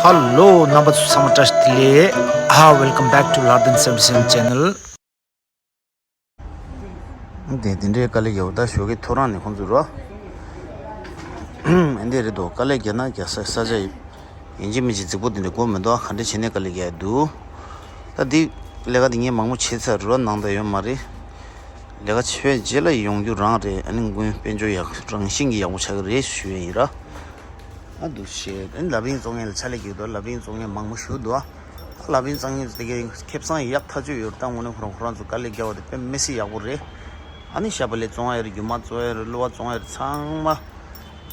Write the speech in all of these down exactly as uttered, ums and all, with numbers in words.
ཧ་ལོ། རྣམ་པ་ཚོ་ཚང་མ་བཀྲ་ཤིས་བདེ་ལེགས། ཨ། Welcome back to Lardin seventy seven channel. དེ་དེ་འདྲའི་དཀའ་ལས་རྒྱག་པ་ད་ཞོགས་ཀས་ཐོ་རངས་ནས་ཁོང་ཚོས་རོ། ཨེ་འདྲ་རེད་དོ། དཀའ་ལས་རྒྱག་ན་རྒྱག་ས་ས་ཆ་ཡིན་གཅིག་མིན་གཅིག་རྫིག་པོ་དེ་འདྲ་དགོས་མི་འདུག་ག་འདྲ་བྱས་ནས་དཀའ་ལས་རྒྱག་ཡ་འདུག་ད་འདི་ལས་ཀ་འདི་ངས་མང་པོ་བྱས་ཚར་རོ། ནང་དུ་ཡོད་མ་རེད། ལས་ཀ་བྱས་པའི་རྗེས་ལ་ཡོང་རྒྱུ་རང་རེད། ཨ་ནི་མགོན་དཔལ་འབྱོར་ཡག་རང་བཞིན་གྱི་ཡག་པོ་ཆགས་ཀྱི་རེད་ཞུ་ཡ་ཡིན་ར། ཨ་འདུག་བྱས། ཨ་ནི་ལ་བིང་བཙོང་མཁན་ལ་ཆ་ལས་ཀྱི་འདུག་ལ་བིང་བཙོང་མཁན་མང་པོ་ཞིག་འདུག་ཨ་ལ་བིང་བཙོང་མཁན་དེ་གའི་ཁེ་བཟང་ཡག་ཐག་ཆོད་ཡོད་རེད། ད་དངོས་གནས་ཁོ་རང་ཁོ་རང་ཚོ་དཀའ་ལས་རྒྱག་པ་དེ་དཔེ་མི་སྲིད་ཡག་པོ་རེད། ཨ་ནི་ཞྭ་བ་ལས་བཙོང་ཡ་རེད། རྒྱུ་མ་བཙོང་ཡ་རེད། གླུ་བ་བཙོང་ཡ་རེད། ཚང་མ་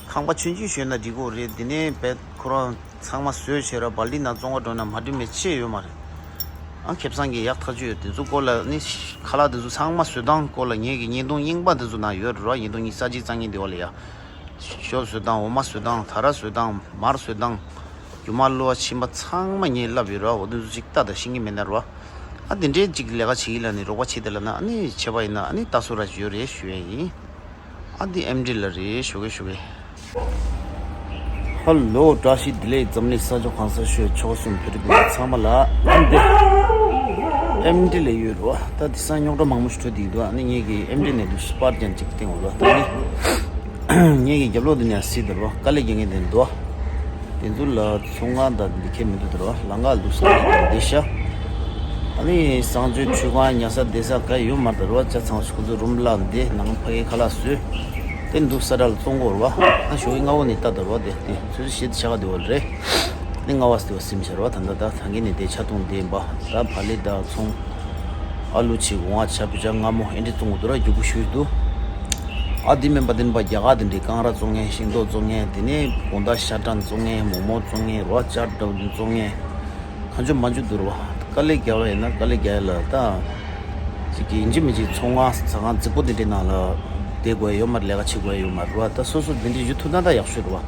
ཁང་པ་ཆུང་ཆུང་ཞིག་ཡོད་ན་འགྲིག་གི་རེད། དེ་ནས་བས་ཁོ་རང་ཚང་མ་བཟོས་བྱས་ར་སྦལ་ཏི་ནང་བཙོང་ག་འགྲོ་ན་མ་འགྲིག་མེད་ཅི་ཡོད་མ་རེད། ཨ་ཁེ་བཟང་གི་ཡག་ཐག་ཆོད་ཡོད། དེ་ཚོ་སྐོར་ལ་ནི་ཁ་ལག་དེ་ཚོ་ཚང་མ་བཟོ་སྟངས་སྐོར་ལ་ངེད་ཀྱི་བརྙན་ཐུང་རྙིང་པ་དེ་ཚོ་ནང་ཡོད་རེད་ར། བརྙན་ཐུང་གཉིས་ས་གཅིག་རྩ་གཉིས་དེ་བ་ལ་ཡ། ཞོ་བཟོ་སྟངས། འོ་མ་བཟོ་སྟངས། ད་ར་བཟོ་སྟངས། མར་བཟོ་སྟངས། རྒྱུ་མ་གླུ་བ་ཕྱིན་པ་ཚང་མ་ངས་བསླབས་ཡོད་ར། འོ་དེ་ཚོ་ཅིག་ལྟ་དང་ཤེས་ཀྱི་མེད་ན་ར། ཨ་དེ་འདྲའི་ཅིག་ལས་ཀ་བྱེད་ཀྱི་ལ་ནི་རོགས་པ་བྱེད་དེ་ལ་ན་ཨ་ནི་བྱས་པ་ཡིན་ན་ཨ་ནི་ལྟ་སོ་ར་ཅིག་ཡོད་རེད་ཞུ་ཡ་ཡིན། ཨ་འདི་ཨེམ་ཌི་ལ་རེད། ཞོགས་ཀས་ཞོགས་ཀས། ཧ་ལོ། བཀྲ་ཤིས་བདེ་ལེགས། འཛམ་གླིང་ས་ཕྱོགས་གང་སར་བཞུགས་ཆོལ་གསུམ་བོད་རིགས་ཚང་མ་ལ། ཨ་འདི་ཨེམ་ཌི་ལ་ཡོད་རོ། ད་དེང་སང་རྙོག་དྲ་མང་པོ་ཞིག་འཕྲོད་དེ་འདུག་ཨ་ནི་ངེད་ཀྱི་ཨེམ་ཌི་ནས་འདུག་སྤར་ཀྱང་ཅིག་སྟེང་འོ་རོ། ད་ནི་ངེད་ཀྱི་རྒྱབ་ལོགས་འདི་ནས་སྲིད་དོ་རོ། དཀའ་ལས་རྒྱག་མཁན་དེ་འདུག་དེ་ཚོ་ལ་ཚོང་ཁང་དང་འདི་ཁྱད་མི་འདུག་དོ་རོ། ལམ་ཁ་འདུག་ས་འདི་ཤ། ཨ་ནི་གསང་སྤྱོད་ཆོས་ཁང་ཉལ་ས་བསྡད་ས་ག་ཡོད་མ་རེད་དོ་རོ། ཆ་ཚང་ཁོ་ཚོ་རུམ་བརླག་འདི་ནང་ཕ་གི་ཁ་ལག་བཟོས། དེ་འདུག་ས་དྲ་ལ་བཙོང་གོ་རོ། ཨ་ཞོགས་ཀས་སྔ་བོ་ནས་ལྟ་དོ་རོ། དེ་དེ་ཚོ་ཤེད་ཆག་ག་དེ་བ་རེད། ནི་སྔ་བ་སྟེ་བ་སིམ་ཤར་བ་ད་ད་ད་ཐང་གི་ནི་དེ་ཆ་ཐུང་དེ་འབའ་ད་བ་ལི་ད་ཚོང་། ཨ་ལུ་ཆི་གོང་ཨ་ཆ་བུ་ཆ་སྔ་མོ་ཨེ་འདྲི་བཙོང་གི་འདུག་ར། རྒྱུ་གུ་ཤུལ་དུ། ཨ་འདི་མིན་པ་འདི་མིན་པ་རྒྱ་གར་དེ་འདྲའི་རྐང་ར་བཙོང་མཁན། ཤིང་ཏོག་བཙོང་མཁན། དེ་ནས་དགོང་དག་ཤ་ཀྲང་བཙོང་མཁན། མོག་མོག་བཙོང་མཁན། རོ་ཅར་འདྲ་བཙོང་མཁན། གང་བྱུང་མང་བྱུང་འདུག་ར་བ། དཀའ་ལས་རྒྱག་པ་ཡིན་ན་དཀའ་ལས་རྒྱག་ཡ་ལ་ད། ཅིག་གི་ཡིན་གཅིག་མིན་གཅིག་ཚོང་ཁང་ཟ་ཁང་རྫིག་པོ་དེ་འདྲའི་ནང་ལ་བསྡད་དགོས་ཡ་ཡོད་མ་རེད། ལས་ཀ་བྱེད་དགོས་ཡ་ཡོད་མ་རེད་བ། ད་སོ་སོ་དེ་འདྲའི་ཡུལ་ཐུག་ན་ད་ཡག་ཤོས་རེད་བ།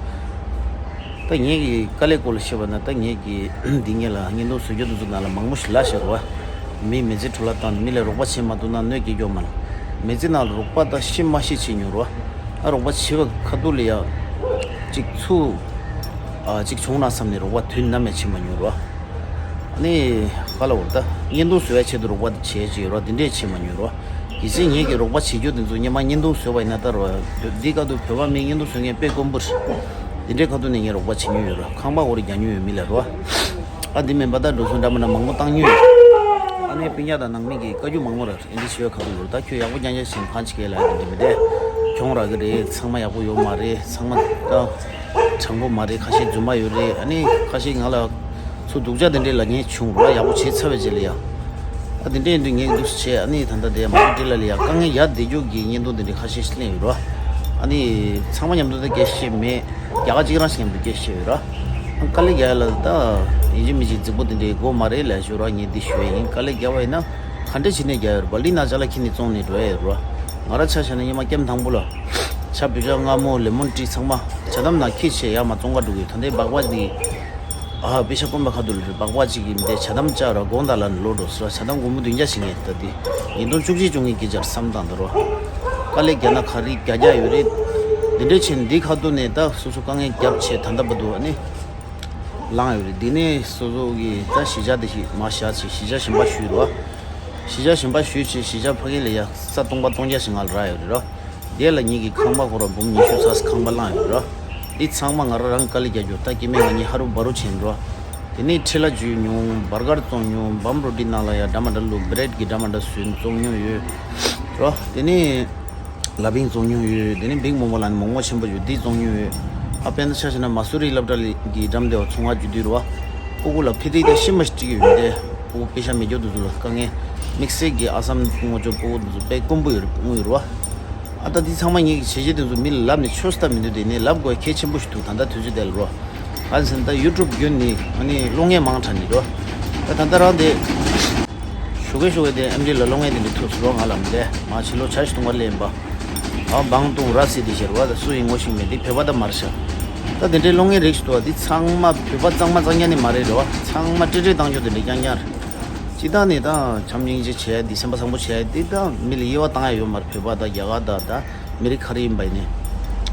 ད་ངེད་ཀྱི་དཀའ་ལས་སྐོར་ལ་བཤད་པ་ན་ད་ངེད་ཀྱི་འདི་ངེད་ལ་བརྙན་ཐུང་བཟོ་རྒྱུ་དེ་ཚོ་ནང་ལ་མང་པོ་ཞིག་ལ་བཤད་རོགས། མི་མི་ཚེ་འཕྲོ་བརླག་བཏང་ནས་མི་ལ་རོགས་པ་བྱེད་མ་ཐུབ་ན་གནོད་སྐྱེལ་རྒྱུ་མ་རེད། མི་ཚེ་ནང་ལ་རོགས་པ་ད་ཤི་མ་ཤི་བྱེད་མྱོང་རོགས། ཨ་རོགས་པ་བྱེད་པ་ཁ་ཐུག་ལ་ཡ་གཅིག་ཚུགས་ཨ་གཅིག་བྱུང་ན་བསམ་ནས་རོགས་པ་དུས་ནམ་ཡང་བྱེད་མ་མྱོང་རོགས། ཨ་ནི་ག་ལ་འོ་ད་བརྙན་ཐུང་བཟོ་བའི་ཆེད་དུ་རོགས་པ་བྱེད་ཅིག་ཡོད་རོགས། དེ་འདྲས་བྱེད་མ་མྱོང་རོགས། གལ་སྲིད་ངེད་ཀྱི་རོགས་པ་བྱེད་རྒྱུ་དེ་ཚོ་སྔོན་མ་བརྙན་ཐུང་བཟོས་པ་ཡིན་ན་ད་རོ། འདི་ཁ་ཐུག་བོད་པ་མི་བརྙན་ཐུང་བཟོ་མཁན་དཔེ་དཀོན་པོ་རེད། འདི་འདྲའི་ཁ་ཐུག་ནས་ངས་རོགས་པ་བྱེད་མྱོང་ཡོད་རོ། ཁང་པ་འོ་རེ་རྒྱག་མྱོང་ཡོད་མི་ལ་རོ། ཨ་འདི་མིན་པ་ད་འགྲོ་སོང་འདྲ་མི་འདྲ་མང་པོ་བཏང་མྱོང་ཡོད། ཨ་ནི་སྤུན་ཀྱག་དང་ནང་མི་གིས་བཀའ་བཀྱོན་མང་པོ་ར་ཨེ་འདི་བྱོས་ཁ་ཐུག་ཡོད་རོ། ད་ཁྱོད་ཡག་པོ་རྐྱང་རྐྱང་བྱེད་ཕང་ཆེ་གེ་ལ་ཨེ་འདི་མི་འདྲ་གྱོང་རག་གི་རེད། ཚང་མ་ཡག་པོ་ཡོད་མ་རེད། ཚང་མ་ད་དྲང་པོ་མ་རེད། ཁ་ཤས་རྫུན་མ་ཡོད་རེད། ཨ་ནི་ཁ་ཤས་ང་ལ། ཚུར་སྡུག་ཅག་དེ་འདྲས་ལབ་མཁན་བྱུང་རོ། ཡག་པོ་བྱས་ཚར་བའི་རྗེས་ལ་ཡ། ཨ་དེ་འདྲས་ཡིན་དུས་ངས་འདུག་སེ་བྱས། ཨ་ནི་ད་ལྟ་དེ་མ་བུ་ཏི་ལ་ལ་ཡ་དཀའ་ངལ་ཡར་བསྡད་རྒྱུ་གི་བརྙན་ཐུང་དེ་འདྲས་ཁ་ཤས་ཤིག་ལེན་ཡོད་རོ། ཨ་ནི་ཚང་མ་མཉམ་དུ་ད་སྐད་བཤད་མེད། རྒྱ་གར་གཅིག་རང་ཞིག་མཉམ་དུ་སྐད་བཤད་ཡོད་རོ། ཨ་དཀའ་ལས་རྒྱག་ཡ་ལ་ད་ཡིན་གཅིག་མིན་གཅིག་རྫིག་པོ་དེ་འདྲས་དགོས་མ་རེད་ལབ་ཞུ་རོ། ངས་འདི་ཞུ་ཡ་ཡིན། དཀའ་ལས་རྒྱག་པ་ཡིན་ན་ག་འདྲས་བྱས་ནས་རྒྱག་ཡོད་རོ། བ་ལི་ན་ཅ་ལག་ཁྱེར་ནས་བཙོང་ནས་འགྲོ་ཡ་ཡོད་རོ། ང་རང་ཆ་བཞག་ན་སྔོན་མ་ཀེམ་དང་པོ་ལ་ཇ་བོད་ཇ་མངར་མོ་ལེ་མོན་ཏི་ཚང་མ་ཇ་དམ་ནང་ཁྱེར་བྱས་ཡར་མར་བཙོང་ག་འགྲོ་གི་ཡོད། ད་ལྟའི་སྦག་སྦག་འདི། ཨ་དཔེ་ཆ་དཀོན་པ་ཁ་ཐུག་ལ་རེད། སྦག་སྦག་ཅིག་གིས་མི་དེ་ཇ་དམ་བཅག་ར་དགོང་དག་ལ་ནི་ལོག་འགྲོ་ཟེར་ར། ཇ་དམ་སྒོར་མོ་བདུན་བརྒྱ་ཞིག་ངས་ད་འདི་ཉིས་སྟོང་བཅུ་གཅིག་བཅོ་ལྔའི་སྐད་ཆ་རེད། བསམ་བཏང་ད་རོ། དཀའ་ལས་རྒྱག་ན་ག་རེ་རྒྱག་རྒྱག་ཡོད་རེད། འདི་འདྲས་བྱས་ནས་འདི་ཁ་ཐུག་ནས་ད་སོ་སོ་དཀའ་ངལ་རྒྱབ་བྱས་ད་ལྟ་བར་དུ་ཨ་ནི་ལངས་ཡོད་རེད། འདི་ནས་སོ་སོ་གི་ད་གཞིས་ཆགས་དེ་ཞིག་མར་བཞག་བྱས་གཞིས་ཆགས་གཞན་པ་ཞུས་རོ། གཞིས་ཆགས་གཞན་པ་ཞུས་བྱས་གཞིས་ཆགས་ཕ་གི་ལ་ཡ་ས་སྟོང་པ་སྟོང་བརྒྱ་ཞིག་ང་ལ་རག་ཡོད་རེད་རོ། དེ་ལ་ངེད་ཀྱི་ཁང་པ་ཁོ་རང་འབུམ་ཉི་ཤུ་རྩ་ཁང་པ་བླངས་ཡོད་རོ། འདི་ཚང་མ་ང་རང་རང་དཀའ་ལས་རྒྱག་རྒྱུ། ད་སྐྱེ་དམན་ང་གཉིས་ཧ་རུ་བ་རུ་ཕྱིན་རོ། དེ་ནས་ཁྲི་ལ་འཇུས་མྱོང་། བར་གར་བཙོང་མྱོང་། བམ་རོ་ཏི་ནང་ལ་ཡ་འདྲ་མ་འདྲ་བླུགས། བྲེད་ཀྱི་འདྲ་མ་འདྲ་བཟོས་བཙོང་མྱོང་ཡོད་རོ། དེ་ནས་ལ་བིང་བཙོང་མྱོང་ཡོད། དེ་ནས་བིང་མོ་མོ་ལ་ནི་མོག་མོག་ཆེན་པོ་ཡོད། འདི་བཙོང་མྱོང་ཡོད། ཨ་དཔེར་ན་ཆ་བཞག་ན་མ་སུ་རི་སློབ་གྲྭ་གི་འགྲམ་དེ་བ་ཚོང་ཁང་རྒྱུ་དུས་རོ། ཨ་ཁུ་ལ་ཕི་ཏི་ད་ཤི་མ་ཤི་ཀྲིག་ཡོད་དེ། ཨ་ཁུ་དཔེ་ཆ་མེད་རྒྱུ་དུ་ཚོ་ལ་དཀའ་ངལ། དམིགས་བསལ་གྱི་ཨ་སམ་ངོ་ཅོག་ཕོ་བོ་འདི་ཚོ་དཔེ་དཀོན་པོ་ཡོད་རེད། དངོས་ཡོད་རེད་བ། ཨ་ད་འདི་ཚང་མ་ངེད་ཀྱི་བྱས་རྗེས་དེ་ཚོ་མི་ལ་ལབ་ནས་ཆོག་ས་ད་མི་འདུག་དེ་ནས་ལབ་དགོས་གལ་ཆེན་པོ་ཞིག་འདུག་ད་ལྟ་དུས་ཚོད་དེ་ལ་རོ། ག་རེ་ཟེར་ན་ད་ཡུ་ཊུབ་བརྒྱུད་ནས་ཨ་ནི་གློག་བརྙན་མང་དྲགས་ནས་རོ། ད་ད་ལྟ་རང་དེ་ཞོགས་ཀས་ཞོགས་ཀས་དེ་ཨེམ་ཌི་ལ་གློག་བརྙན་དེ་འདྲ་ཐུག་སོང་རོ། ང་ལ་མི་བདེ་མ་བྱེད་ལོ་བྱ་ཞིག་གཏོང་བར་ལེན་པ། ཨ་བང་ཏུང་ར་སི་དེ་ཤེར་བ་ད་སུ་ཡིན་ངོ་ཤེས་མེད། དེ་བོད་པ་ད་མར་ཤ། ད་དེ་འདྲའི་གློག་བརྙན་རིགས་ཤིག་འདུག་བ། དེ་ཚང་མ་བོད་པ་གཙང་མ་གཙང་རྐྱང་ནི་མ་རེད་རེད་བ། ཚང་མ་ཀྲེ་ཀྲེ་བཏང་རྒྱུ་དེ་འདྲ་རྐྱང་རྐྱང་རེད། སྤྱིར་བཏང་ནས་ད་བྱམས་སྙིང་རྗེ་བྱས་འདི་སེམས་པ་བཟང་པོ་བྱས་འདི་ད་མི་ལ་དབྱེ་བ་བཏང་ཡ་ཡོད་མ་རེད། བོད་པ་ད་རྒྱ་གར་ད་ད་མི་རིགས་ག་རེ་ཡིན་པ་ཡིན་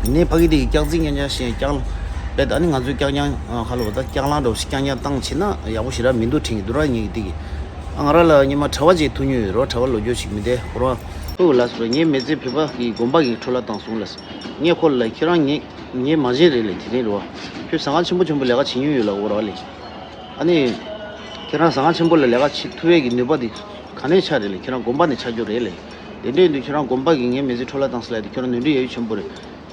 ནའི། ནས་ཕ་གི་དེ་གི་སྐྱག་རྫུན་རྐྱང་རྐྱང་བཤད་རྐྱང་ བས་ད་ནི་ང་ཚོའི་རྐྱང་རྐྱང་ཁ་ལོ་ད་རྐྱང་ལང་འདྲ་བོ་ཞིག་རྐྱང་རྐྱང་བཏང་བྱས་ན་ཡག་པོ་ཞེ་དྲག་མི་འདུག་དྲན་གྱི་འདུག་ར། ངེད་ཀྱི་འདི་གི་ང་ར་ལ་སྔོན་མ་གྲྭ་པ་ཅིག་ཐུག་མྱོང་ཡོད་རོ། གྲྭ་པ་ལོ་རྒྱུས་ཤིག་མི་འདས་ཁོ་རང་ཕུ་ལ་སོ་ངའི་མི་ཚེ་བོད་པ་གི་དགོན་པ་གི་འཕྲོ་བརླག་བཏང་སོང་ལ། ངས་ཁོ་ལ་ཁྱེད་རང་ངའི་ངའི་མ་བྱན་རེད་ལ་དེ་རིང་རོ། ཁྱོད་ཟ་ཁང་ཆེན་པོ་ཆེན་པོ་ལས་ཀ་བྱེད་མྱོང་ཡོད་ལ་འོ་ར་ལས། ཨ་ནི། ཁྱེད་རང་ཟ་ཁང་ཆེན་པོ་ལ་ལས་ཀ་བྱེད་ཐུབ་ཡས་ཀྱི་ནུས་པ་དེ་ག་ནས་ཆགས་རེད་ལ། ཁྱེད་རང་དགོན་པ་ནས་ཆགས་རྒྱུ་རེད་ལ། དེ་འདྲ་ཡིན་དུས་ཁྱེད་རང་དགོན་པ་གིས་ངའི་མི་ཚེ་འཕྲོ་བརླག་བཏང་ཟེར་ལ་དེ་ཁྱོད་རང་ནོར་འཁྲུལ་ཡ་ཡོད་ཆེན་པོ་རེད།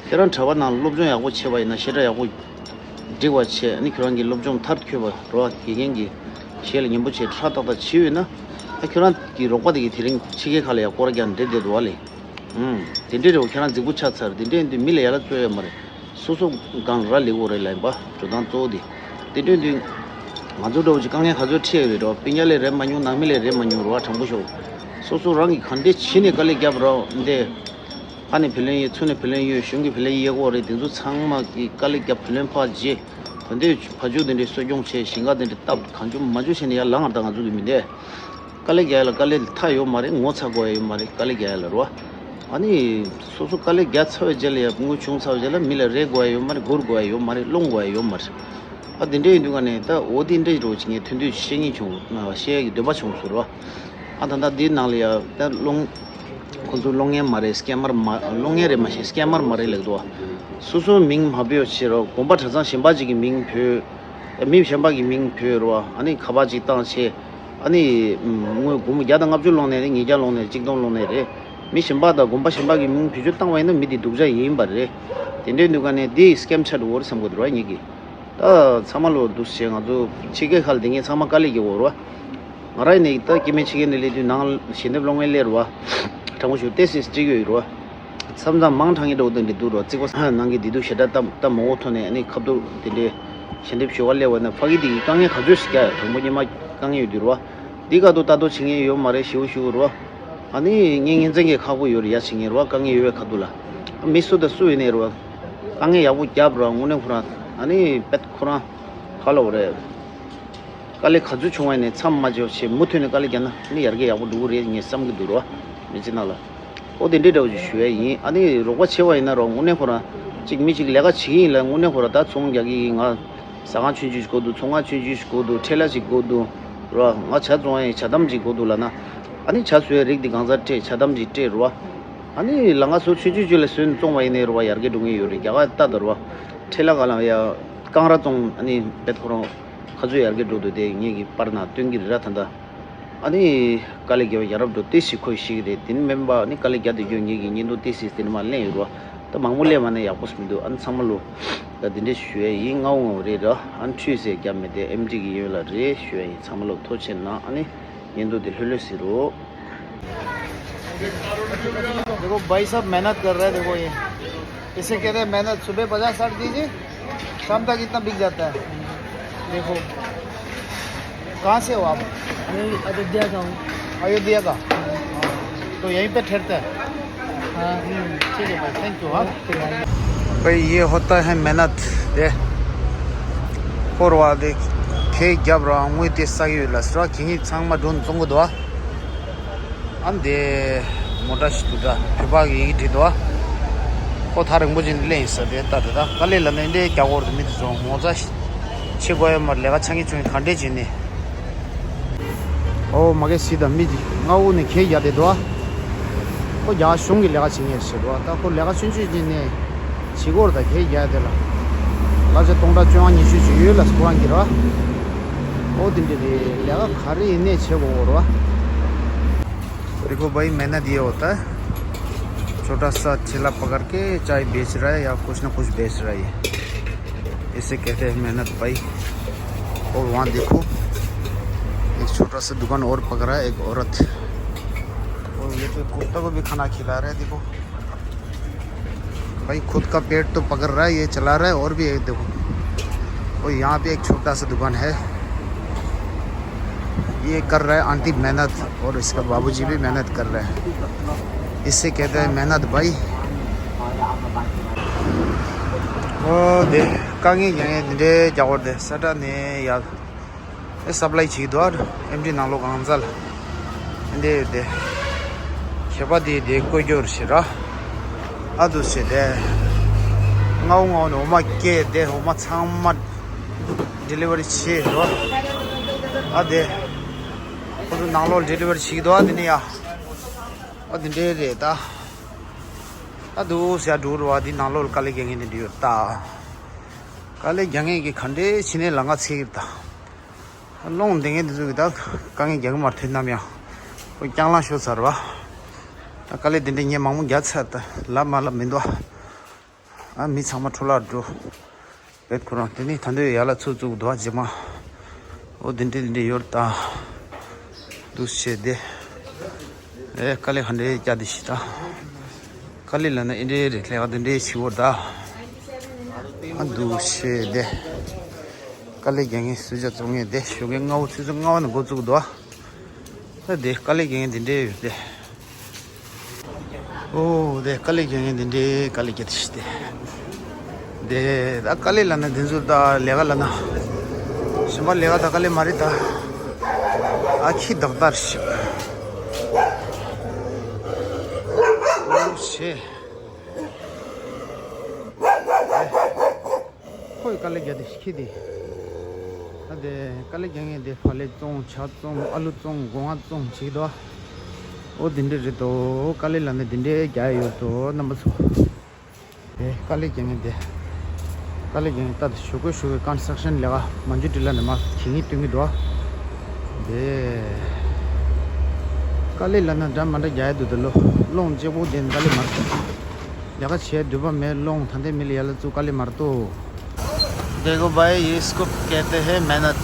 ཁྱེད་རང་གྲྭ་པ་ནང་སློབ་སྦྱོང་ཡག་པོ་བྱས་པ་ཡིན་ན་ཞེ་དྲག་ཡག་པོ་འགྲིག་པ་བྱས། ཨ་ནི་ཁྱོད་རང་གི་སློབ་སྦྱོང་མཐར་འཁྱོལ་བ་རོ། དགེ་རྒན་གྱི་ཞལ་ལ་ཉན་པོ་བྱས་ཧྲ་ཏག་ཏག་བྱས་ཡོད་ན། ཨ་ཁྱོད་རང་གི་རོགས་པ་དེ་གིས་དེ་རིང་ཕྱི་རྒྱལ་ཁག་ལ་ཡང་སྐོར་ར་རྒྱག་འགྲོ་བསྡད་འདུག་བ་ལས། ཨུམ། དེ་འདྲའི་རེད་བ། ཁྱེད་རང་རྫིག་པོ་ཆགས་ཚར། དེ་འདྲ་ཡིན་དུས་མི་ལ་ཡ་ལ་བཙོ་ཡ་མ་རེད། སོ་སོ་སྒང་ར་ལེགས་པོ་རེད་ལ་ཡིན་པ་འགྲོ་སྟངས་གཙོ་བོ་དེ། དེ་འདྲ་ཡིན་དུས་ང་ཚོ་འདྲ་བོ་ཅིག་དཀའ་ངལ་ག་ཚོད་འཕྲད་ཡོད་རེད་རོ། སྤུན་ཀྱག་ལས་རེད་མ་མྱོང་། ནང་མི་ལས་རེད་མ་མྱོང་རོ། ཨ་དྲང་པོ་ཤོད། སོ་སོ་རང་གིས་ག་འདྲས་བྱས་ནས་དཀའ་ལས་བརྒྱབ་རོ་འདི། ཕ་ནས་བུ་ལོན་གཡར། ཚུ་ནས་བུ་ལོན་གཡར། གཞུང་གིས་བུ་ལོན་གཡར་གོ་རེད། དེ་ཚོ་ཚང་མ་གིས་དཀའ་ལས་བརྒྱབ། བུ་ལོན་ཕར་བརྗེ། ད་འདི་བ་ཕྱུགས་དེ་འདྲས་གསོ་སྐྱོང་བྱས། ཞིང་ཁ་དེ་འདྲས་བཏབ། གང་བྱུང་མ་བྱུང་བྱས་ནས་ཡར་ལངས་ད་ང་ཚོ་གི་མི་འདས། དཀའ་ལས་རྒྱག་ཡ་ལ་དཀའ་ལས་མཐའ་ཡོད་མ་རེད། ངོ་ཚ་དགོས་ཡ་ཡོད་མ་རེད། དཀའ་ལས་རྒྱག་ཡ་ལ་རོ། ཨ་ནི། སོ་སོ་དཀའ་ལས་རྒྱག་ཚར་བའི་རྗེས་ལ་ཡ་དངུལ་བྱུང་ཚར་བའི་རྗེས་ལ་མི་ལ་རེ་དགོས་ཡ་ཡོད་མ་རེད། སྒུར་དགོས་ཡ་ཡོད་མ་རེད། སློང་དགོས་ཡ་ཡོད་མ་རེད། ཨ་དེ་འདྲ་ཡིན་དུས་ག་ནས་ད་འོ་དེ་འདྲ་རོ་ཅིག་ངས་ཐོན་དུས་བཤད་ངེས་བྱུང་། བཤད་ཡ་གི་འདོད་པ་བྱུང་སོང་རོ། ཨ་ད་ལྟ་འདིའི་ནང་ལ་ཡ་ད་སློང་། ཁོ་ཚོ་སློང་མཁན་མ་རེད། སྐྱེམ་པར་མ་སློང་མཁན་རེད་མ་གཞི་སྐྱེམ་པར་མ་རེད་ལབ་འདུག་བ། སོ་སོའི་མིང་མ་བོས་ཕྱིར་རོ། དགོན་པ་གྲྭ་ཚང་གཞན་པ་ཅིག་གི་མིང་བོས། མི་གཞན་པ་གི་མིང་བོས་རོ། ཨ་ནི་ཁ་པར་ཅིག་བཏང་བྱས། ཨ་ནི། དངུལ་སྒོར་མོ་བརྒྱ་དང་ལྔ་བཅུ་སློང་ནས་རེད། ཉིས་བརྒྱ་སློང་ནས་རེད། གཅིག་སྟོང་སློང་ནས་རེད། མི་གཞན་པ་དང་དགོན་པ་གཞན་པ་གི་མིང་བེད་སྤྱོད་བཏང་བ་ཡིན་ན་མི་དེ་སྡུག་ཅག་ཡིན་པ་རེད། དེ་འདྲའི་དུས་ག་ནས་དེ་སྐྱེམ་ཆ་འགྲོ་བོར་བསམ་དགོས་འདུག་ར་ངེད་ཀྱིས། ད་ཚང་མ་ལོ་འདུག་བྱས་ང་ཚོ་ཕྱི་རྒྱལ་ཁག་ལ་བསྡད་མཁན་ཚང་མ་དཀའ་ལས་རྒྱག་དགོས་རེད་བ། ང་རང་ནི་ད་སྐྱེ་དམན་ཕྱི་རྒྱལ་ནས་སླེབས་དུས་ནང་ཞལ་འདེབས་སློང་མཁན་སླེབས་རེད་བ། དྲང་པོ་ཞུ་ཏེ་སིས་སྤྲད་ཀྱི་ཡོད་རེད་བ། མཚམས་མཚམས་མང་དྲགས་ཀྱི་འགྲོ་དོན་འདི་འདུག་རོ། རྩིག་པ་ནང་གི་འདི་འདུག་ཞེ་དྲག་སྟབས་སྟབས་མ་འོ་ཐོག་ནས་ཨ་ནི་ཁ་ཐུག་དེ་འདྲའི་ཞལ་འདེབས་ཞུ་བ་སླེབས་པ་ན་ཕ་གི་འདི་གི་དཀའ་ངལ་ག་ཚོད་ཞིག་རྒྱག་ཡ། དྲང་པོ་སྙེ་མ་དཀའ་ངལ་ཡོད་དུས་རོ། འདི་ག་དུ་ལྟ་རྟོག་བྱེད་མཁན་ཡོད་མ་རེད། ཞེའུ་ཞུ་རོ། ཨ་ནི་ངས་ཉིན་མཚན་གྱི་ཁག་པོ་ཡོད་རེད་ཡ་བྱེད་མཁན་རོ། དཀའ་ངལ་ཡོད་པའི་ཁ་ཐུག་ལ། མི་སུ་དང་སུ་ཡིན་ནའི་རོ། དཀའ་ངལ་ཡག་པོ་རྒྱབ་རོ། དངོས་གནས་ཁོ་རང་ཨ་ནི་པད་ཁོ་རང་ག་ལབ་དགོས་རེད། དཀའ་ལས་ག་ཚོད་བྱུང་བ་ཡིན་ནའི་མཚམས་མ་འཇོག་བྱས་མུ་མཐུད་ནས་དཀའ་ལས་རྒྱག་ན་ནི་ཡར་རྒྱས་ཡག་པོ་འགྲོ་གི་རེད་ངས་བསམ་གྱི་འདུག་རོ། མི་ཚེ་ནང་ལ། ཨོ་དེ་འདྲའི་འདྲ་བོ་ཅིག་ཞུ་ཡ་ཡིན། ཨ་ནི་རོགས་པ་བྱས་པ་ཡིན་ན་རོ་དངོས་གནས་ཁོ་རང་གཅིག་མི་གཅིག་ལས་ཀ་བྱེད་ཀྱི་ཡིན་ལ་དངོས་གནས་ཁོ་རང་ད་ཚོང་རྒྱག་གི་ཡིན། ང་ཟ་ཁང་ཆུང་ཆུང་ཞིག་དགོས་འདུག་ཚོང་ཁང་ཆུང་ཆུང་ཞིག་དགོས་འདུག་ཁྲེ་ལ་ཞིག་དགོས་འདུག་རོ། ང་ཇ་བཙོང་ཡ་ཇ་དམ་ཅིག་དགོས་འདུག་ལབ་ན། ཨ་ནི་ཇ་བཟོ་ཡ་རིགས་འདི་གང་ཟག་སྤྲད་ཇ་དམ་ཅིག་སྤྲད་རོ། ཨ་ནི་ལམ་ཁ་སོ་ཆུང་ཆུང་ཅིག་ལ་བཟོས་ནས་བཙོང་བ་ཡིན་ནའི་རོ་བ་ཡར་རྒྱས་འགྲོ་ངེས་ཡོད་རེད། རྒྱ་གར་ལྟ་དང་རོ་བ། ཁྲེ་ལ་ག་ལ་ཡ་རྐང་ར་བཙོང་ཨ་ནི་བེད་ཁོ་རང་ཁ་ཚོད་ཡར་རྒྱས་འགྲོ་འདུག་དེ་ངེད་ཀྱི་པར་ན་སྟོན་གྱི་རེད་ར་ད་ལྟ། ཨ་ནི་དཀའ་ལས་རྒྱབ་ཡ་རབས་འགྲོ་ཏེ་ཞིག་ཁོས་ཤེས་ཀྱི་རེད། དེ་ནི་མིན་པ་ནི་དཀའ་ལས་རྒྱབ་བསྡད་རྒྱུ་ངེད་ཀྱི་བརྙན་ཐུང་ཏེ་ཞིག་དེ་ནི་མ་ལེན་ཡོད་རོ། ད་མང་པོ་ལས་མ་ནས་ཡག་པོ་ཞིག་མི་འདུག་ཨ་ནི་ཚང་མ་ལོ། ད་འདི་འདྲས་ཞུ་ཡ་ཡིན། ངའོ་ངའོ་རེད་ར། ཨ་ནི་ཁྲུས་ཟེར་རྒྱབ་མེད་དེ་ཨེམ་ཌི་གི་ཡོད་ལ་རེད་ཞུ་ཡ་ཡིན། ཚང་མ་ལོ་ཐུགས་རྗེ་གནང་། ཨ་ནི་བརྙན་ཐུང་དེ་ལྷོད་ལྷོད་ཟེར་རོ། देखो भाई साहब मेहनत कर रहे हैं। देखो ये इसे कहते हैं मेहनत। सुबह पचास साठ दीजिए, शाम तक इतना बिक जाता है। देखो कहाँ से हो आप? मैं अयोध्या का हूँ। अयोध्या का? तो यहीं पे ठहरता है? हाँ। ठीक है भाई, थैंक यू। हाँ। भाई ये होता है मेहनत དེ། ཁོ་ར་བ་དེ་ཁེ་རྒྱབ་ར་དངུལ་དེ་བསགས་ཡོད་ལ་སོ་ཁེ་ངེད་ཚང་མ་སྒྲུང་བཙོང་གི་འདུག་ཨ་འདི་མོ་ཊ་ཞིག་འདུག་ད་བོད་པ་གི་ཡི་གེ་བྲིས་འདུག་ཨ་ཁོ་ཐག་རིང་པོ་ཅིག་ནས་ལེན་ཡིན་ས་དེ་ལྟ་དེ་ད་དཀའ་ལས་ལ་ནི་འདི་རྒྱ་གོར་དུ་མི་དེ་ཚོ་ངོ་ཚ་ཤི་ཆེ་གོ་ཡ་མར་ལས་ཀ་ཆ་ངེ་ཆུང་ག་འདྲས་བྱས་ནས། ཨོ་མ་གེ་སི་དང་མི་གཅིག་མངའ་དབུགས་ནས་ཁེ་རྒྱག་བསྡད་འདུག་ཨ། ཁོ་རྒྱ་གཞུང་གི་ལས་ཀ་བྱེད་མཁན་ཞིག་རེད་འདུག་ཨ། ད་ཁོ་ལས་ཀ་ཆུང་ཆུང་བྱས་ནས་བྱེད་སྒོར་ད་ཁེ་རྒྱག་དེ་ལ་གླ་ཆ་སྟོང་ཕྲག་བཅོ་ལྔ་ཉི་ཤུ་ཅིག་ཡོད་ལ་ཁོ་རང་གི་རེད་བ། ཨོ་དེ་འདྲ་རེད། ལས་ཀ་ག་རེ་ཡིན་ནས་བྱེད་དགོས་རེད་བ། देखो भाई मेहनत ये होता है। छोटा सा ठेला पकड़ के चाय बेच रहा है या कुछ ना कुछ बेच रहा है ये। इसे कहते हैं मेहनत भाई। और वहाँ देखो, एक छोटा सा दुकान और पकड़ा है एक औरत। और ये तो कुत्ता को भी खाना खिला रहा है, देखो। भाई खुद का पेट तो पकड़ रहा है, ये चला रहा है, और भी एक देखो। और यहाँ पे एक छोटा सा दुकान है, ये कर रहा है आंटी मेहनत और इसका बाबूजी भी मेहनत कर रहे हैं। इससे कहते हैं मेहनत भाई। ཨོ་དེ་དཀའ་ངལ་ཡང་ཡང་འདི་འདྲའི་རྒྱག་དགོས་རེད། ས་ཁྲ་ནས་ཡར་ཨེ་སབ་ལའི་བྱེད་ཀྱི་འདུག་ཨ། ཨེམ་ཌི་ནང་ལོགས་གང་ཚ་ལ་འདི་དེ་ཁྱད་པར་དེ་དེ་བཀོད་རྒྱུ་རེད་ཟེར་ར། ཨ་འདུག་ཟེར་དེ། ང་འོ་ང་འོ་ནས་འོ་མ་སྐྱེས་ཏེ་འོ་མ་ཚང་མ་ཌེ་ལི་ཝ་རི་བྱས་འདུག་ཨ་དེ་ཁོ་ཚོ་ནང་ལོགས་ཌེ་ལི་ཝ་རི་བྱེད་ཀྱི་འདུག་ཨ་དེ་ནས་ཡ། ཨ་དེ་འདྲས་རེད་ད། ཨ་འདུག་ཟེར་འགྲོ་རུ་བ་དེ་ནང་ལོགས་ལ་དཀའ་ལས་རྒྱག་མཁན་དེ་འདྲ་ཡོད་ད། དཀའ་ལས་རྒྱག་མཁན་གྱི་ག་འདྲས་བྱས་ནས་ལ་ང་ཚེ་ཡོད་ད། སློང་བསྡད་མཁན་དེ་ཚོ་གི་ད་དཀའ་ངལ་རྒྱག་གི་མ་རེད་དེ་ནམ་ཡང་། ཁོ་རྐྱང་ལངས་ཤོར་ཚར་བ། ད་དཀའ་ལས་དེ་འདྲས་ངས་མང་པོ་རྒྱག་ཚར་ད་ལབ་མ་ལབ་མི་འདུག་ཨ། ཨ་མི་ཚང་མ་འཕྲོ་བརླག་འགྲོ། བེད་ཁོ་རང་དེ་ནས་ད་འདོད་ཡར་ལ་ཚུར་བཙུགས་འདུག་ཨ་རྗེས་མ། ཨོ་དེ་འདྲས་དེ་འདྲས་ཡོད་ད། འདུག་བྱས་ཏེ། ཨེ་དཀའ་ལས་ག་འདྲས་བརྒྱབ་དེ་ཤི་ད། དཀའ་ལས་ལབ་ན་ཨེ་འདྲས་རེད་ལས་ཀ་དེ་འདྲས་བྱེད་འོ་ད། ཨ་འདུག་བྱས་ཏེ། དཀའ་ལས་རྒྱག་མཁན་སུ་ཇ་བཙོང་མཁན་དེ་ཞོགས་ཀའི་སྔ་པོ་ཆུ་ཚོད་ལྔ་པ་ནས་འགོ་བཙུགས་འདུག་ཨ། ད་དེ་དཀའ་ལས་རྒྱག་མཁན་དེ་འདྲས་ཡོད་དེ། ཨོ་དེ་དཀའ་ལས་རྒྱག་མཁན་དེ་འདྲས་དཀའ་ལས་རྒྱག་དེ་ཤི་དེ། དེ་ད་དཀའ་ལས་ལབ་ན་དེ་ཚོ་ད་ལས་ཀ་ལབ་ན། གཞན་པ་ལས་ཀ་ད་དཀའ་ལས་མ་རེད་ད། ཨ་ཁྱི་དག་དར་ཞིག་ཨོ་ཤེ། ཁོས་དཀའ་ལས་རྒྱག་དེ་ཤི་དེ། ཨ་དེ་དཀའ་ལས་རྒྱག་མཁན་དེ་ཕག་ལེབ་བཙོང་ཇ་བཙོང་ཨ་ལུ་བཙོང་སྒོ་ང་བཙོང་བྱེད་དོ། ཨོ་དེ་འདྲས་རེད་དོ། དཀའ་ལས་ལབ་ན་དེ་འདྲས་རྒྱག་ཡོད་དོ་རྣམ་པ་ཚོ། དེ་དཀའ་ལས་རྒྱག་མཁན་དེ། དཀའ་ལས་རྒྱག་མཁན་ད་དེ་ཞོགས་ཀས་ཞོགས་ཀས་ཀོན་སི་ཊྲག་ཤན་ལས་ཀ་མ་འཇུ་དྲི་ལ་ནས་མ་གི་ངེས་སྟོན་གི་འདུག་ཨ། དེ། དཀའ་ལས་ལབ་ན་འདྲ་མ་འདྲ་རྒྱག་ཡ་འདུག་ད་ལོ། སློང་གཅིག་པོ་དེ་དཀའ་ལས་མ་རེད། ལས་ཀ་བྱེད་འདོད་པ་མེད་སློང་ད་ལྟའི་མི་ལ་ཡར་ལ་བཙུགས་དཀའ་ལས་མ་རེད་དོ། देखो भाई, इसको कहते हैं मेहनत।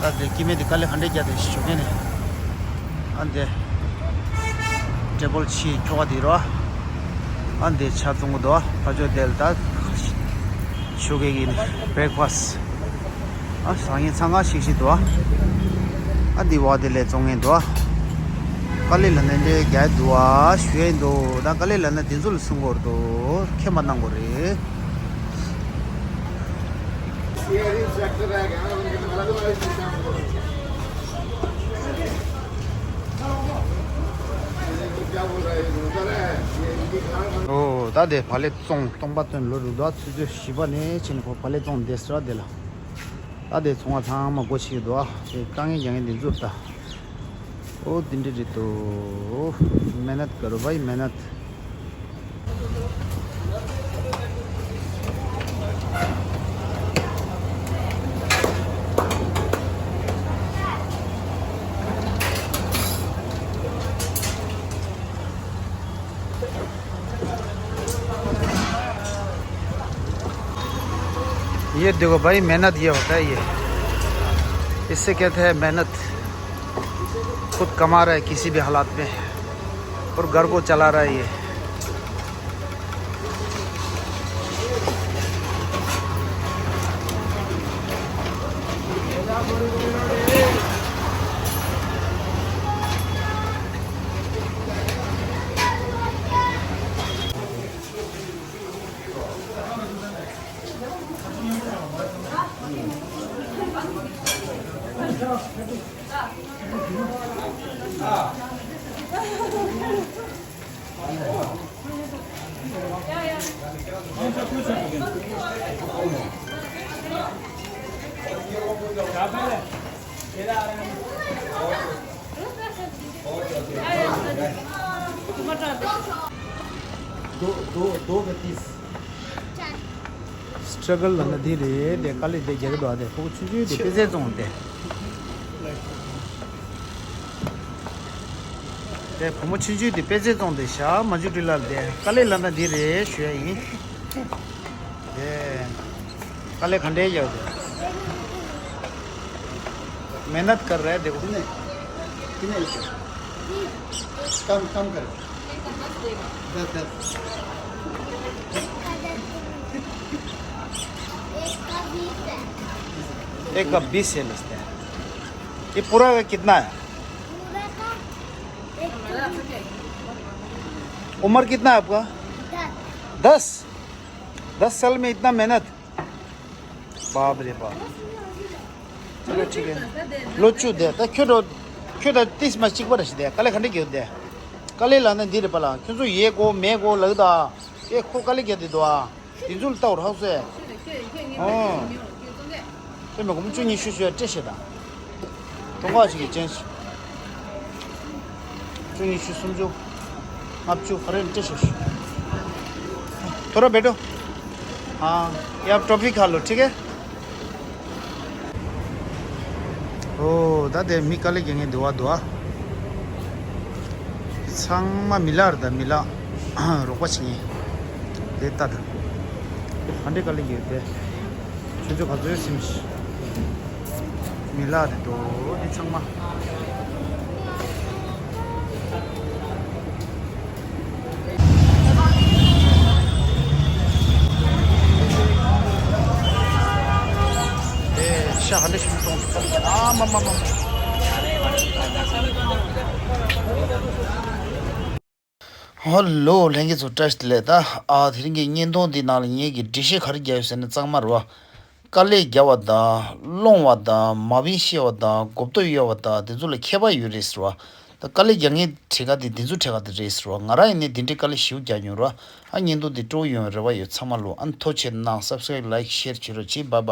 ད་དེ་ཀི་མེ་དེ་དཀའ་ལས་ག་འདྲས་རྒྱག་དེ་ཞུ་མཁན་ནི། ཨ་འདི། ཊེ་བལ་ཕྱི་ཁྱོ་ག་དེ་རོ། ཨ་འདི་ཇ་བཙོང་གི་འདུག་ཕ་ཇོ་དེ་ལ་ད། ཞོགས་ཀས་ཀྱི་བྷེ་རེག་ཕ་སི། ཨ་སང་ཉིན་ཚང་ཁ་ཤིག་ཤིག་འདུག་ཨ་འདི་བ་དེ་ལས་བཙོང་མཁན་འདུག་དཀའ་ལས་ལབ་ན་འདི་རྒྱག་འདུག་ཨ་ཞུ་ཡ་འདུག་ད་དཀའ་ལས་ལབ་ན་དེ་ཚོ་ལ་གསུང་དགོས་རེད་དོ། མཁྱེན་པ་གནང་དགོས་རེད། ཨོ་ད་དེ་བག་ལེབ་བཙོང་སྟོང་པ་སྟོན་ལོ་རུ་དོ། ཆུ་ཚོད་བཞི་པ་ནས་ཕྱིན་ནས་ཁོ་བག་ལེབ་བཙོང་བསྡད་ཟེར་བ་དེ་ལ། ད་དེ་ཚོང་བ་ཚང་མ་སྒོ་ཕྱེ་གི་འདུག་ཨ། དེ་དཀའ་ངལ་རྒྱག་མཁན་དེ་ཚོ་ད། ཨོ་དེ་འདྲ་རེད་དོ། मेहनत करो भाई, मेहनत। ये देखो भाई, मेहनत ये होता है, ये इससे कहते हैं मेहनत। खुद कमा रहा है किसी भी हालात में और घर को चला रहा है ये। दो, दो, दो का तीस। སི་ཊྲག་གལ་ལབ་ན་འདི་རེད་དེ། དཀའ་ལས་དེ་རྒྱག་གི་འདུག་ཨ། དེ་ཕྲུ་གུ་ཆུང་ཆུང་དེ་དཔེ་ཆ་བཙོང་དེ། དེ་བུ་མོ་ཆུང་ཆུང་དེ་དཔེ་ཆ་བཙོང་དེ་ཤ་མ་འཇུ་ཀྲི་ལ་དེ། དཀའ་ལས་ལབ་ན་འདི་རེད་ཞུ་ཡ་ཡིན། དེ། དཀའ་ལས་ག་འདྲས་རྒྱག་དེ། मेहनत कर रहा है, देखो। कितने? कितने? काम, काम कर। दस, दस। एक का बीस है, लेते हैं। ये पूरा का कितना है? उम्र कितना है आपका? दस। दस साल में इतना मेहनत। बाप रे बाप। चलो ठीक है। ལོ་བཅུ་དེ་ད་ཁྱོད་འགྲོ། ཁྱོད་ད་ཏིས་མ་གཅིག་པ་ར་ཞིག་དེ་དཀའ་ལས་ག་འདྲ་རྒྱག་དེ། དཀའ་ལས་ལབ་ན་འདི་རེད་པ་ལ། ཁྱོད་ཚོ་ཡས་གོ་མེད་གོ་ལབ་གི་ད། ཨེ་ཁོ་དཀའ་ལས་རྒྱག་དེ་འདུག་ཨ། དེ་ཚོ་ལ་ལྟ་བར་ཧ་གོ་སོང་། ཨོ། དེ་མི་གོ་མི་བཅུ་གཉིས་བཅུ་ཞུ་ཡ་སྤྲད་ཤེས་དང་། ཀྲུང་གོ་ཞིག་གི་ཅན་ཞིག་བཅུ་གཉིས་བཅུ་སུམ་ཅུ། ལྔ་བཅུ་ག་རེ་སྤྲད་ཤེས་ཞིག་ཐོ་ར་བེ་ཏོ། ཨ། ཡབ་ཀྲོ་ཕི་ཁ་ལོ་ཁྲི་གེ། ཨོ་ད་དེ་མི་དཀའ་ལས་རྒྱག་མཁན་འདི་བ་འདུག་ཨ། ཚང་མ་མི་ལག་རེད་ད། མི་ལག་རོགས་པ་བྱེད་མཁན་དེ་ལྟ་ད། ག་འདྲས་དཀའ་ལས་རྒྱག་དེ། ཁྱོད་ཚོ་ག་ཚོད་སེམས་ཤིག་མི་ལག་དེ་འདུག་འདི་ཚང་མ། ཤ་ག་འདྲ་ཞིག་གཏོང་ཐུབ། ཨ་མ་མ་མ། ཧོ་ལོ། ལྷན་རྒྱས་ཚོ་བཀྲ་ཤིས་བདེ་ལེགས། ད་ཨ་དེ་རིང་གི་བརྙན་ཐུང་འདི་ནང་ལ་ངེད་ཀྱིས་འགྲེལ་བཤད་ག་རེ་རྒྱག་ཡོད་ཟེར་ན། གཙང་མ་རེད་བ། དཀའ་ལས་རྒྱག་པ་དང་སློང་བ་དང་མ་བིན་བཤད་པ་དང་གོ་བརྡ་གཡར་བ་དང་དེ་ཚོ་ལ་ཁྱད་པར་ཡོད་རེད་ཟེར་བ། ད་དཀའ་ལས་རྒྱག་མཁན་གྲས་ཀ་དེ་དེ་ཚོ་གྲས་ཀ་དེ་རེད་ཟེར་བ། ང་རང་ཡིན་ནའི་དེ་འདྲའི་དཀའ་ལས་ཞེ་པོ་རྒྱག་མྱོང་ར། ཨ་བརྙན་ཐུང་དེ་སྤྲོ་པོ་ཡོང་བའི་རེ་བ་ཡོད། ཚང་མ་ལོ་ཨ་ཐུགས་རྗེ་གནང་། སབ་སི་ཀ་རབ་ལའིཀ་ཤེར་བྱེད་རོགས་གྱིས། བཱའི་བཱའི།